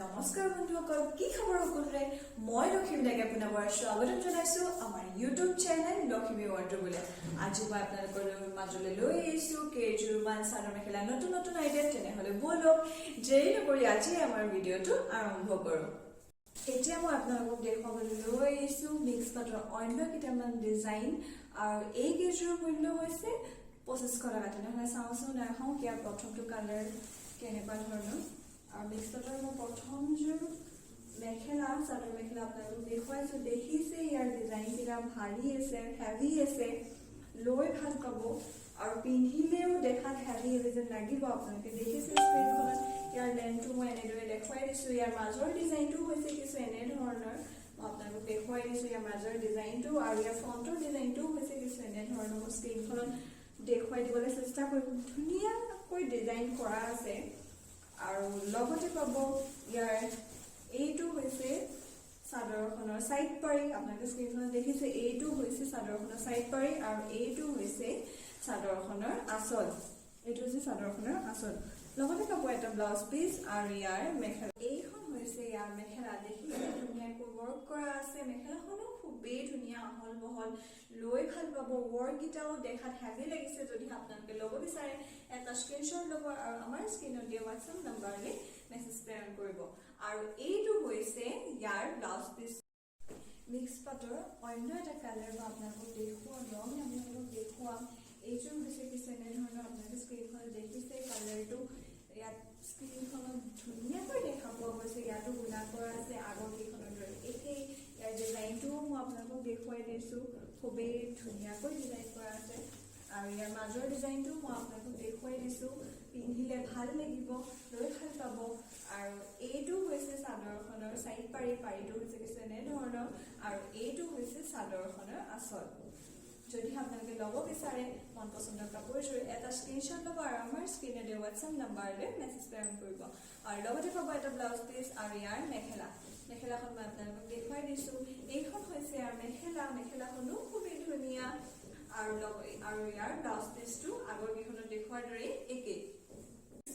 নমস্কাৰ বন্ধুসকল, কি খবৰ সকলোৰে? মই লখিমী দাকে পুনৰবাৰ স্বাগতম জনাইছো আমাৰ ইউটিউব চেনেল লখিমী ৱাৰ্ডৰবলৈ। আজি মই আপোনালোকৰ মাজলৈ লৈ আহিছো কেইযোৰমান চাদৰ মেখেলা নতুন নতুন আইডিয়া। তেনেহ'লে ব'লক, দেৰি নকৰি আজি আমাৰ ভিডিঅ'টো আৰম্ভ কৰোঁ। এতিয়া মই আপোনালোকক দেখুৱাবলৈ লৈ আহিছো মিক্স পাটৰ অন্য কেইটামান ডিজাইন আৰু এই কেইযোৰৰ মূল্য হৈছে 2500 টকা। তেনেহ'লে চাওঁচোন আহোঁ ইয়াৰ প্ৰথমটো কালাৰ কেনেকুৱা ধৰণৰ। আৰু মিক্স পাটৰ মই প্ৰথমযোৰ মেখেলা, চাদৰ মেখেলা আপোনালোকক দেখুৱাইছো। দেখিছে, ইয়াৰ ডিজাইনকেইটা ভাৰী আছে, হেভি আছে, লৈ ভাল পাব আৰু পিন্ধিলেও দেখাত হেভি হেভি যেন লাগিব। আপোনালোকে দেখিছে, স্ক্ৰীণখনত ইয়াৰ লেন্থটো মই এনেদৰে দেখুৱাই দিছো। ইয়াৰ মাজৰ ডিজাইনটো হৈছে কিছু এনেধৰণৰ। মই আপোনালোকক দেখুৱাই দিছো ইয়াৰ মাজৰ ডিজাইনটো আৰু ইয়াৰ ফ্ৰণ্টৰ ডিজাইনটোও হৈছে কিছু এনেধৰণৰ। মই স্ক্ৰীণখনত দেখুৱাই দিবলৈ চেষ্টা কৰিম। ধুনীয়াকৈ ডিজাইন কৰা আছে আৰু লগতে পাব ইয়াৰ এইটো হৈছে চাদৰখনৰ চাইড পাৰি। আপোনালোকে স্ক্ৰীণখনত দেখিছে, এইটো হৈছে চাদৰখনৰ চাইড পাৰি আৰু এইটো হৈছে চাদৰখনৰ আঁচল। এইটো হৈছে চাদৰখনৰ আঁচল। লগতে পাব এটা ব্লাউজ পিচ আৰু ইয়াৰ মেখেলা। এইখন হৈছে ইয়াৰ মেখেলা। দেখিছে, ধুনীয়াকৈ ৱৰ্ক কৰা আছে। মেখেলাখনো খুবেই ধুনীয়া, আহল বহল, লৈ ভাল পাব। ৱৰ্ককেইটাও দেখাত হেভি লাগিছে। যদি আপোনালোকে ল'ব বিচাৰে, এটা স্ক্ৰীনশ্বট ল'ব আৰু আমাৰ স্ক্ৰীণত দিয়া হোৱাটছএপ নাম্বাৰলৈ মেছেজ প্ৰেৰণ কৰিব। আৰু এইটো হৈছে ইয়াৰ ব্লাউজ পিচ। মিক্স পাটৰ অন্য এটা কালাৰ মই আপোনালোকক দেখুৱাম, ৰং আপোনালোকক দেখুৱাম। এইযোৰ হৈছে কিছু এনেধৰণৰ। আপোনালোকে স্ক্ৰীণখনত দেখিছে, কালাৰটো ইয়াত স্ক্ৰীণখনত ধুনীয়াকৈ দেখা পোৱা গৈছে। ইয়াতো গুণা কৰা আছে, আগৰ কেইখনৰ দৰে একেই। ইয়াৰ ডিজাইনটোও মই আপোনালোকক দেখুৱাই দিছোঁ। খুবেই ধুনীয়াকৈ ডিজাইন কৰা আছে আৰু ইয়াৰ মাজৰ ডিজাইনটো মই আপোনালোকক দেখুৱাই দিছোঁ। পিন্ধিলে ভাল লাগিব, লৈ ভাল পাব। আৰু এইটো হৈছে চাদৰখনৰ চাইড পাৰি। পাৰিটো হৈছে কিছু এনেধৰণৰ আৰু এইটো হৈছে চাদৰখনৰ আঁচল। যদি আপোনালোকে ল'ব বিচাৰে মন পচন্দৰ কাপোৰযোৰ, এটা স্ক্ৰীনশ্বট ল'ব আৰু আমাৰ স্ক্ৰীণত দিয়া হোৱাটছএপ নাম্বাৰলৈ মেছেজ প্ৰেৰণ কৰিব। আৰু লগতে পাব এটা ব্লাউজ পিচ আৰু ইয়াৰ মেখেলা। মেখেলাখন মই আপোনালোকক দেখুৱাই দিছোঁ। এইখন হৈছে ইয়াৰ মেখেলা। মেখেলাখনো খুবেই ধুনীয়া আৰু ইয়াৰ ব্লাউজ পিচটো আগৰ কেইখনত দেখুওৱাৰ দৰেই একেই।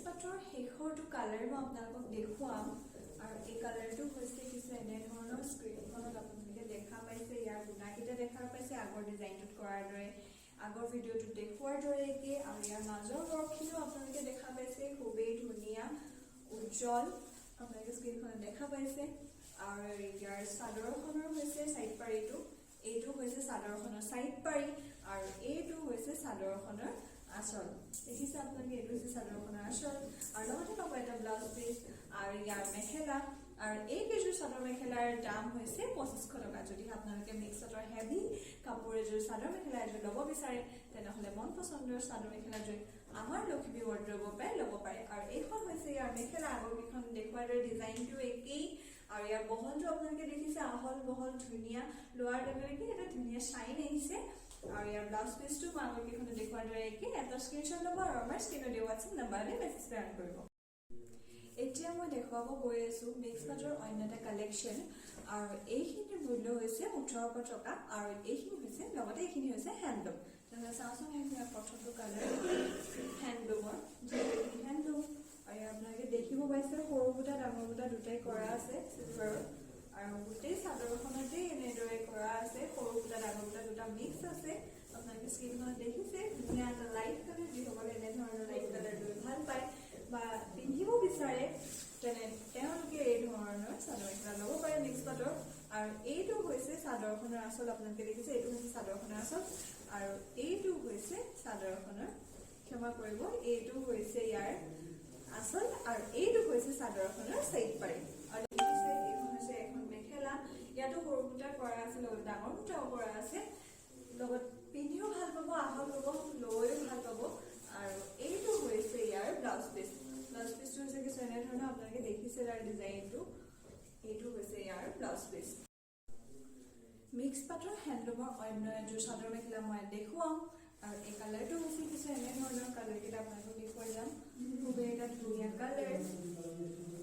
পাটৰ শেষৰটো কালাৰ মই আপোনালোকক দেখুৱাম আৰু এই কালাৰটো হৈছে কিছু এনেধৰণৰ। স্ক্ৰীণখনত আপোনালোকে দেখা পাইছে, ইয়াৰ গুণাকেইটা দেখা পাইছে, আগৰ ডিজাইনটোত কৰাৰ দৰে, আগৰ ভিডিঅ'টোত দেখুওৱাৰ দৰে একেই। আৰু ইয়াৰ মাজৰ ৱৰ্কখিনিও আপোনালোকে দেখা পাইছে, খুবেই ধুনীয়া, উজ্জ্বল। আপোনালোকে স্ক্ৰীণখনত দেখা পাইছে। আৰু ইয়াৰ চাদৰখনৰ হৈছে চাইড পাৰিটো। এইটো হৈছে চাদৰখনৰ চাইড পাৰি আৰু এইটো হৈছে চাদৰখনৰ আঁচল। দেখিছে আপোনালোকে, এইটো হৈছে চাদৰখনৰ আঁচল আৰু লগতে পাব এটা ব্লাউজ পিচ আৰু ইয়াৰ মেখেলা। আৰু এই কেইযোৰ চাদৰ মেখেলাৰ দাম হৈছে 2500 টকা। যদি আপোনালোকে মিক্স পাটৰ হেভি কাপোৰ এযোৰ, চাদৰ মেখেলা এযোৰ ল'ব বিচাৰে, তেনেহ'লে মন পচন্দৰ চাদৰ মেখেলাযোৰ আমাৰ লখিমী ৱাৰ্ড্ৰবৰ পৰাই ল'ব পাৰে। আৰু এইখন হৈছে ইয়াৰ মেখেলা। আগৰ কেইখন দেখুৱাৰ দৰে ডিজাইনটো একেই আৰু ইয়াৰ বহলটো আপোনালোকে দেখিছে, আহল বহল, ধুনীয়া। লোৱাৰ লগে লগে এটা ধুনীয়া শ্বাইন আহিছে। আৰু ইয়াৰ ব্লাউজ পিচটো মই আগৰ কেইখনত দেখুৱাৰ দৰে একেই। এটা স্ক্ৰীনশ্বট ল'ব আৰু আমাৰ স্ক্ৰীণত দিয়া হোৱাটছএপ নাম্বাৰলৈ মেছেজ প্ৰেৰণ কৰিব। এতিয়া মই দেখুৱাব গৈ আছো মিক্স পাটৰ অন্য এটা কালেকশ্যন আৰু এইখিনিৰ মূল্য হৈছে 1800 টকা। আৰু এইখিনি হৈছে, লগতে এইখিনি হৈছে হেণ্ডলুম। তেনেহ'লে চাওঁচোন, ইয়াৰ প্ৰথমটো কালাৰ হেণ্ডলুমৰ, যিহেতু এইখিনি হেণ্ডলুম। আৰু ইয়াৰ আপোনালোকে দেখিব পাইছে, সৰু বুটা, ডাঙৰ বুটা দুটাই কৰা আছে চিলভাৰৰ আৰু গোটেই চাদৰখনতেই এনেদৰে কৰা আছে। সৰু বুটা, ডাঙৰ বুটা দুটা মিক্স আছে। আপোনালোকে স্ক্ৰীণখনত দেখিছে, ধুনীয়া এটা লাইট কালাৰ। যিসকলে এনেধৰণৰ লাইট কালাৰ লৈ ভাল পায় বা পিন্ধিব বিচাৰে, তেনে তেওঁলোকে এই ধৰণৰ চাদৰ মেখেলা ল'ব পাৰে মিক্স পাটৰ। আৰু এইটো হৈছে চাদৰখনৰ আঁচল। আপোনালোকে দেখিছে, এইটো হৈছে চাদৰখনৰ আঁচল আৰু এইটো হৈছে চাদৰখনৰ, ক্ষমা কৰিব, এইটো হৈছে ইয়াৰ আঁচল আৰু এইটো হৈছে চাদৰখনৰ চাইড পাৰি। আৰু দেখিছে, এইখন হৈছে এখন মেখেলা। ইয়াতো সৰু বুটা কৰা আছে, লগত ডাঙৰ বুটাও কৰা আছে। লগত পিন্ধিও ভাল পাব, আহল পাব, লৈও ভাল পাব। আৰু এইটো হৈছে ইয়াৰ ব্লাউজ পিচ। ব্লাউজ পিচটো হৈছে কিছু এনেধৰণৰ। আপোনালোকে দেখিছে তাৰ ডিজাইনটো। এইটো হৈছে ইয়াৰ ব্লাউজ পিচ। মিক্স পাটৰ হেণ্ডলুমৰ অন্য এযোৰ চাদৰ মেখেলা মই দেখুৱাম আৰু এই কালাৰটো হৈছে কিছু এনেধৰণৰ। কালাৰকেইটা আপোনালোকক দেখুৱাই যাম। খুবেই এটা ধুনীয়া কালাৰ,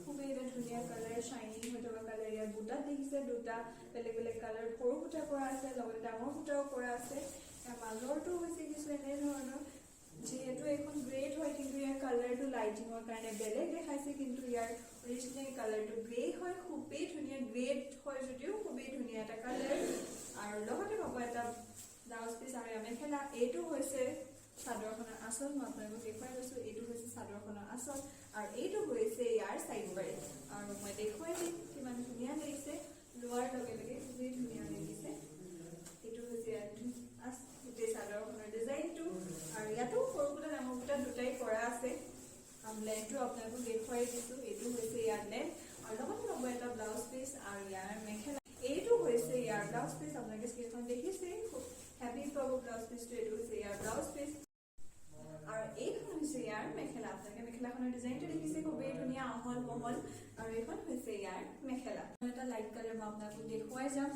খুবেই এটা ধুনীয়া কালাৰ, শ্বাইনিং হৈ থকা কালাৰ। ইয়াৰ বুটাত দেখিছে, দুটা বেলেগ বেলেগ কালাৰ, সৰু বুটা কৰা আছে, লগতে ডাঙৰ বুটাও কৰা আছে। ইয়াৰ মাজৰটো হৈছে কিছু এনেধৰণৰ। যিহেতু এইখন গ্ৰেট হয়, কিন্তু ইয়াৰ কালাৰটো লাইটিঙৰ কাৰণে বেলেগ দেখাইছে, কিন্তু ইয়াৰ অৰিজিনেল কালাৰটো গ্ৰে হয়, খুবেই ধুনীয়া। গ্ৰে হয় যদিও খুবেই ধুনীয়া এটা কালাৰ। আৰু লগতে পাব এটা ব্লাউজ পিচ আৰু ইয়াৰ মেখেলা। এইটো হৈছে চাদৰখনৰ আঁচল। মই আপোনালোকক দেখুৱাই গৈছো। এইটো হৈছে চাদৰখনৰ আঁচল আৰু এইটো হৈছে ইয়াৰ চাইড পাৰি। আৰু মই দেখুৱাই দিম কিমান ধুনীয়া লাগিছে। লোৱাৰ লগে লগে খুবেই ধুনীয়া লাগিছে। এইটো হৈছে ইয়াৰ গোটেই চাদৰখনৰ ডিজাইনটো। আৰু ইয়াতো সৰু বুটা, ডাঙৰ বুটা দুটাই কৰা আছে। আৰু লেন্থটো আপোনালোকক দেখুৱাই দিছো। এইটো হৈছে ইয়াৰ লেন্থ আৰু লগতে ল'ব এটা ব্লাউজ পিচ আৰু ইয়াৰ মেখেলা। এইটো হৈছে ইয়াৰ ব্লাউজ পিচ। আপোনালোকে স্ক্ৰীণখন দেখিছে। খুব হেভি পাব ব্লাউজ পিচটো। এইটো হৈছে ইয়াৰ ব্লাউজ পিচ আৰু এইখন হৈছে ইয়াৰ মেখেলা। আপোনালোকে মেখেলাখনৰ ডিজাইনটো দেখিছে, খুবেই ধুনীয়া, আহল বহল। আৰু এইখন হৈছে ইয়াৰ মেখেলা। এটা লাইট কালাৰ মই আপোনালোকক দেখুৱাই যাম,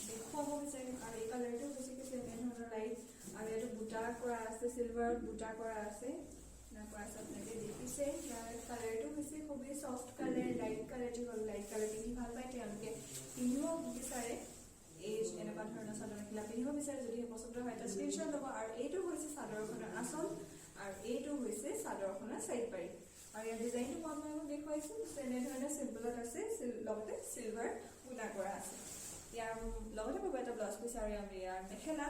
দেখুৱাব বিচাৰিম। আৰু এই কালাৰটো হৈছে কিছু এনেধৰণৰ লাইট। আৰু ইয়াতো বুটা কৰা আছে, চিলভাৰত বুটা কৰা আছে, কৰা আছে, আপোনালোকে দেখিছে। ইয়াৰ কালাৰটো হৈছে খুবেই চফ্ট কালাৰ, লাইট কালাৰ। যিসকল লাইট কালাৰ পিন্ধি ভাল পায়, তেওঁলোকে পিন্ধিব বিচাৰে, এই এনেকুৱা ধৰণৰ চাদৰ মেখেলা পিন্ধিব বিচাৰে, যদি পচন্দ হয় এটা স্ক্ৰীনশ্বট ল'ব। আৰু এইটো হৈছে চাদৰখনৰ আঁচল আৰু এইটো হৈছে চাদৰখনৰ চাইড পাৰি। আৰু ইয়াৰ ডিজাইনটো মই আপোনালোকক দেখুৱাইছো। এনেধৰণে চিম্পলত আছে, লগতে চিলভাৰ গুণা কৰা আছে। ইয়াৰ লগতে পাব এটা ব্লাউজ পিচ আৰু ইয়াৰ মেখেলা।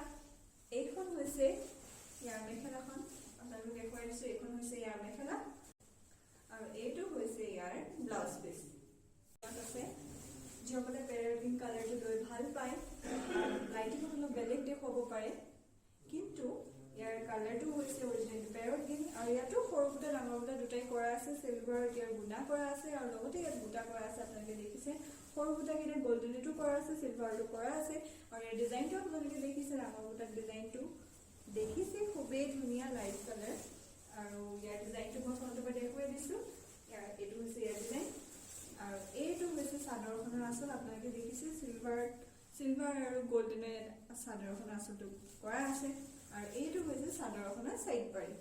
এইখন হৈছে ইয়াৰ মেখেলাখন, আপোনালোকক দেখুৱাই দিছো। এইখন হৈছে ইয়াৰ মেখেলা আৰু এইটো হৈছে ইয়াৰ ব্লাউজ পিচ আছে। যিসকলে পেৰেট গ্ৰীণ কালাৰটো লৈ ভাল পায়, লাইটিঙত অলপ বেলেগ দেখুৱাব পাৰে, কিন্তু ইয়াৰ কালাৰটো হৈছে অৰিজিনেল পেৰট গ্ৰীণ। আৰু ইয়াতো সৰু বুটা, ডাঙৰ বুটা দুটাই কৰা আছে। চিলভাৰ ইয়াৰ গুণা কৰা আছে আৰু লগতে ইয়াত বুটা কৰা আছে। আপোনালোকে দেখিছে, সৰু বুটাকেইটা গল্ডেনতো কৰা আছে, চিলভাৰতো কৰা আছে। আৰু ইয়াৰ ডিজাইনটো আপোনালোকে দেখিছে। ডাঙৰ বুটাৰ ডিজাইনটো দেখিছে, খুবেই ধুনীয়া লাইট কালাৰ। আৰু ইয়াৰ ডিজাইনটো মই ফ্ৰণ্টৰ পৰা দেখুৱাই দিছোঁ। ইয়াৰ এইটো হৈছে ইয়াৰ ডিজাইন আৰু এইটো হৈছে চাদৰখনৰ আঁচল। আপোনালোকে দেখিছে, চিলভাৰ চিলভাৰ আৰু গল্ডেনে চাদৰখনৰ আঁচলটো কৰা আছে। আৰু এইটো হৈছে চাদৰখনৰ চাইড পাৰি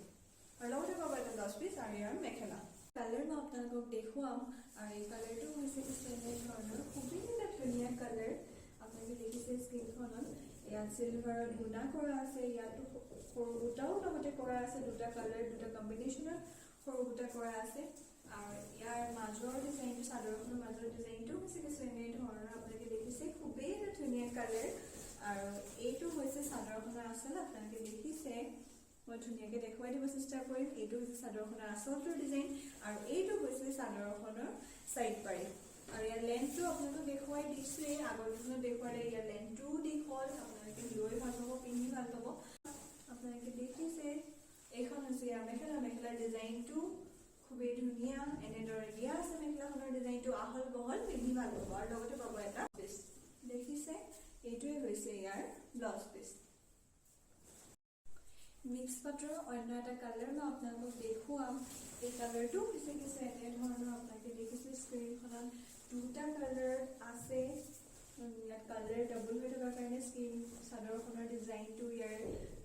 আৰু লগতে পাব এটা ব্লাউজ পিচ আৰু ইয়াৰ মেখেলা। কালাৰ মই আপোনালোকক দেখুৱাম। আৰু এই কালাৰটো হৈছে কিছু এনেধৰণৰ, খুবেই এটা ধুনীয়া কালাৰ। আপোনালোকে দেখিছে স্ক্ৰীনখনত, ইয়াত চিলভাৰত গুণা কৰা আছে। ইয়াতো সৰু বুটাও লগতে কৰা আছে। দুটা কালাৰ, দুটা কম্বিনেশ্যনত সৰু বুটা কৰা আছে। আৰু ইয়াৰ মাজৰ ডিজাইনটো, চাদৰখনৰ মাজৰ ডিজাইনটো হৈছে কিছু এনেধৰণৰ। আপোনালোকে দেখিছে, খুবেই এটা ধুনীয়া কালাৰ। আৰু এইটো হৈছে চাদৰখনৰ আঁচল। আপোনালোকে দেখিছে, মই ধুনীয়াকে দেখুৱাই দিব চেষ্টা কৰিম। এইটো হৈছে চাদৰখনৰ আঁচলটোৰ ডিজাইন আৰু এইটো হৈছে চাদৰখনৰ চাইড পাৰি। আৰু ইয়াৰ লেন্থটো আপোনালোকক দেখুৱাই দিছোৱেই, আগৰ কেইখনত দেখুৱালে। ইয়াৰ লেন্থটোও দীঘল। আপোনালোকে লৈ ভাল পাব, পিন্ধি ভাল পাব। আপোনালোকে দেখিছে, এইখন হৈছে ইয়াৰ মেখেলা। মেখেলাৰ ডিজাইনটো খুবেই ধুনীয়া, এনেদৰে দিয়া আছে। মেখেলাখনৰ ডিজাইনটো আহল বহল, পিন্ধি ভাল পাব। আৰু লগতে পাব এটা পিচ। দেখিছে, এইটোৱে হৈছে ইয়াৰ ব্লাউজ পিচ। মিক্স পাটৰ অন্য এটা কালাৰ মই আপোনালোকক দেখুৱাম। এই কালাৰটো হৈছে কিছু এনেধৰণৰ। আপোনালোকে দেখিছে, স্ক্ৰীণখনত দুটা কালাৰ আছে। ইয়াত কালাৰ ডাবল হৈ থকাৰ কাৰণে স্ক্ৰীন চাদৰখনৰ ডিজাইনটো, ইয়াৰ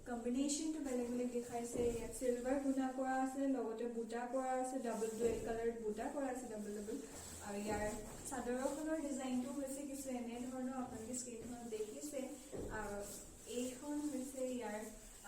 কম্বিনেশ্যনটো বেলেগ বেলেগ দেখাইছে। ইয়াত চিলভাৰ গুণা কৰা আছে, লগতে বুটা কৰা আছে, ডাবল ডুৱেল কালাৰত বুটা কৰা আছে, ডাবল ডাবল। আৰু ইয়াৰ চাদৰখনৰ ডিজাইনটো হৈছে কিছু এনেধৰণৰ। আপোনালোকে স্ক্ৰীণখনত দেখিছে। আৰু এইখন হৈছে ইয়াৰ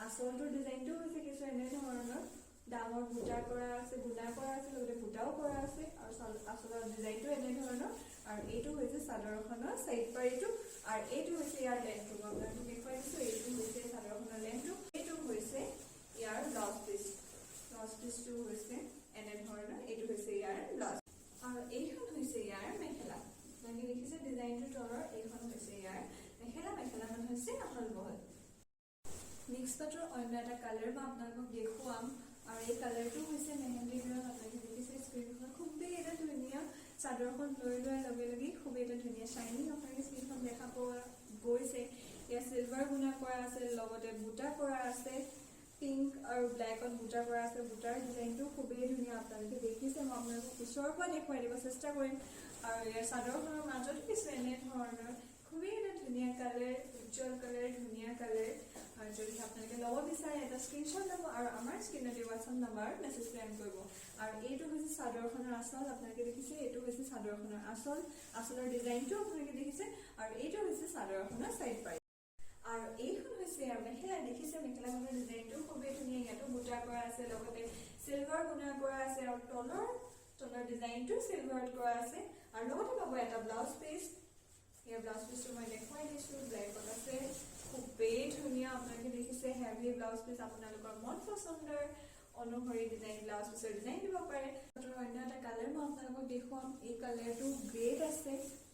আঁচলটোৰ ডিজাইনটো হৈছে কিছু এনেধৰণৰ। ডাঙৰ বুটা কৰা আছে, গুণা কৰা আছে, লগতে বুটাও কৰা আছে। আৰু আঁচলৰ ডিজাইনটো এনেধৰণৰ। আৰু এইটো হৈছে চাদৰখনৰ চাইড পাৰিটো আৰু এইটো হৈছে ইয়াৰ লেন্থটো। মই আপোনালোকক দেখুৱাই দিছো। এইটো হৈছে চাদৰখনৰ লেন্থটো। এইটো হৈছে ইয়াৰ ব্লাউজ পিচ। ব্লাউজ পিচটো হৈছে এনেধৰণৰ। এইটো হৈছে ইয়াৰ ব্লাউজ আৰু এইখন হৈছে ইয়াৰ মেখেলা। আপোনালোকে দেখিছে ডিজাইনটোৰ তলৰ। এইখন হৈছে ইয়াৰ মেখেলা। মেখেলাখন হৈছে আহল বহল। মিক্স পাটৰ অন্য এটা কালাৰ মই আপোনালোকক দেখুৱাম। আৰু এই কালাৰটো হৈছে মেহেন্দি গ্ৰীণ। আপোনালোকে দেখিছে স্ক্ৰীণখন, খুবেই এটা ধুনীয়া। চাদৰখন লৈ লোৱাৰ লগে লগে খুবেই এটা ধুনীয়া শ্বাইনিং আপোনালোকে স্ক্ৰীণখন দেখা পোৱা গৈছে। ইয়াত চিলভাৰ গুণা কৰা আছে, লগতে বুটা কৰা আছে। পিংক আৰু ব্লেকত বুটা কৰা আছে। বুটাৰ ডিজাইনটো খুবেই ধুনীয়া, আপোনালোকে দেখিছে। মই আপোনালোকক ওচৰৰ পৰা দেখুৱাই দিব চেষ্টা কৰিম। আৰু ইয়াৰ চাদৰখনৰ মাজত কিছু এনেধৰণৰ, খুবেই এটা ধুনীয়া কালাৰ, উজ্জ্বল কালাৰ, ধুনীয়া কালাৰ। আৰু যদি আপোনালোকে ল'ব বিচাৰে, এটা স্ক্ৰীনশ্বট ল'ব আৰু আমাৰ স্ক্ৰীণত হোৱাটছআপ নাম্বাৰত মেছেজ প্ৰেৰণ কৰিব। আৰু এইটো হৈছে চাদৰখনৰ আঁচল। আপোনালোকে দেখিছে, এইটো হৈছে চাদৰখনৰ আঁচল। আঁচলৰ ডিজাইনটো আপোনালোকে দেখিছে। আৰু এইটো হৈছে চাদৰখনৰ চাইড পাৰি আৰু এইখন হৈছে ইয়াৰ মেখেলা। দেখিছে, মেখেলাখনৰ ডিজাইনটো খুবেই ধুনীয়া। ইয়াতো বুটা কৰা আছে, লগতে চিলভাৰ গুণা কৰা আছে। আৰু তলৰ তলৰ ডিজাইনটো চিলভাৰত কৰা আছে আৰু লগতে পাব এটা ব্লাউজ পিচ। ইয়াৰ ব্লাউজ পিচটো মই দেখুৱাই দিছোঁ, ব্লেকত আছে, খুবেই ধুনীয়া। আপোনালোকে দেখিছে হেভি ব্লাউজ পিচ। আপোনালোকৰ মন পচন্দৰ অনুসৰি ডিজাইন, ব্লাউজ পিচৰ ডিজাইন দিব পাৰে। অন্য এটা কালাৰ মই আপোনালোকক দেখুৱাম। এই কালাৰটো গ্ৰেত আছে।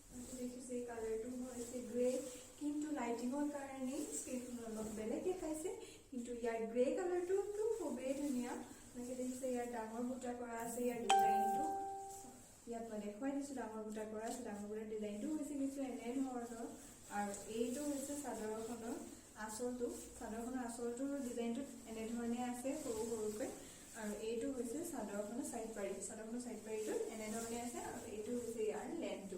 আপোনালোকে দেখিছে, এই কালাৰটো হৈছে গ্ৰে, কিন্তু লাইটিঙৰ কাৰণেই স্ক্ৰীণখন অলপ বেলেগ দেখাইছে। কিন্তু ইয়াৰ গ্ৰে কালাৰটোতো খুবেই ধুনীয়া। আপোনালোকে দেখিছে, ইয়াৰ ডাঙৰ বুটা কৰা আছে। ইয়াৰ ডিজাইনটো ইয়াত মই দেখুৱাই দিছোঁ। ডাঙৰ বুটা কৰা আছে। ডাঙৰ বুটাৰ ডিজাইনটো হৈছে কিছু এনেধৰণৰ। আৰু এইটো হৈছে চাদৰখনৰ আঁচলটো। চাদৰখনৰ আঁচলটোৰ ডিজাইনটোত এনেধৰণে আছে সৰু সৰুকৈ। আৰু এইটো হৈছে চাদৰখনৰ চাইড পাৰি। চাদৰখনৰ চাইড পাৰিটোত এনেধৰণে আছে। আৰু এইটো হৈছে ইয়াৰ লেন্থটো।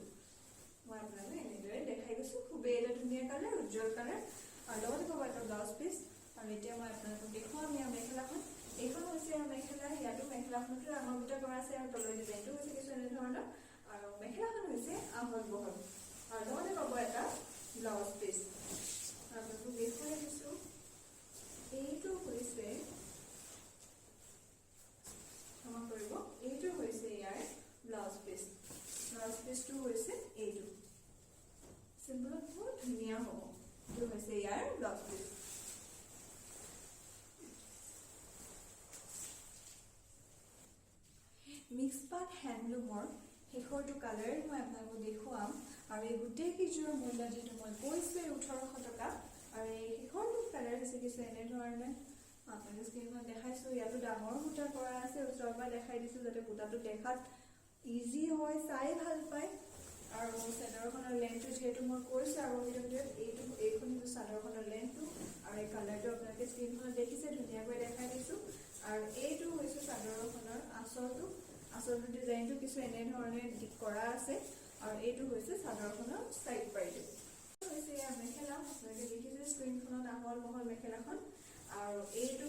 মই আপোনালোকক এনেদৰে দেখাই গৈছোঁ। খুবেই এটা ধুনীয়া কালাৰ, উজ্জ্বল কালাৰ আৰু লগতে পাব এটা ব্লাউজ পিচ। আৰু এতিয়া মই আপোনালোকক দেখুৱাম ইয়াৰ মেখেলাখন। এইখন হৈছে ইয়াৰ মেখেলা। ইয়াতো মেখেলাখনতো ডাঙৰ বুটা কৰা আছে আৰু তলৰ ডিজাইনটো হৈছে কিছু এনেধৰণৰ। আৰু মেখেলাখন হৈছে আহল বহল আৰু লগতে পাব এটা ব্লাউজ পিচ। আৰু আপোনালোকক দেখুৱাই দিছোঁ, এইটো হৈছে, ক্ষমা কৰিব, এইটো হৈছে ইয়াৰ ব্লাউজ পিচ। ব্লাউজ পিচটো হৈছে এইটো। চিম্পলত বহুত ধুনীয়া হ'ব। এইটো হৈছে ইয়াৰ ব্লাউজ পিচ। মিক্স পাট হেণ্ডলুমৰ শেষৰটো কালাৰ মই আপোনালোকক দেখুৱাম। আৰু এই গোটেইকেইযোৰৰ মূল্য যিহেতু মই কৈছোঁৱেই 1800 টকা। আৰু এই শেষৰটো কালাৰ হৈছে কিছু এনেধৰণে। আপোনালোকে স্ক্ৰীণখন দেখাইছোঁ। ইয়াতো ডাঙৰ বুটা কৰা আছে। ওচৰৰ পৰা দেখাই দিছোঁ যাতে বুটাটো দেখাত ইজি হয়, চাই ভাল পায়। আৰু চাদৰখনৰ লেন্থটো যিহেতু মই কৈছোঁ আগৰ ভিডিঅ'ত, এইখন হৈছে চাদৰখনৰ লেন্থটো। আৰু এই কালাৰটো আপোনালোকে স্ক্ৰীণখনত দেখিছে, ধুনীয়াকৈ দেখাই দিছোঁ। আৰু এইটো হৈছে চাদৰখনৰ আঁচলটো। আঁচলটোৰ ডিজাইনটো কিছু এনেধৰণে কৰা আছে। আৰু এইটো হৈছে চাদৰখনৰ চাইড পাৰিটো। হৈছে ইয়াৰ মেখেলা। আপোনালোকে দেখিছে স্ক্ৰীণখনত আহল বহল মেখেলাখন। আৰু এইটো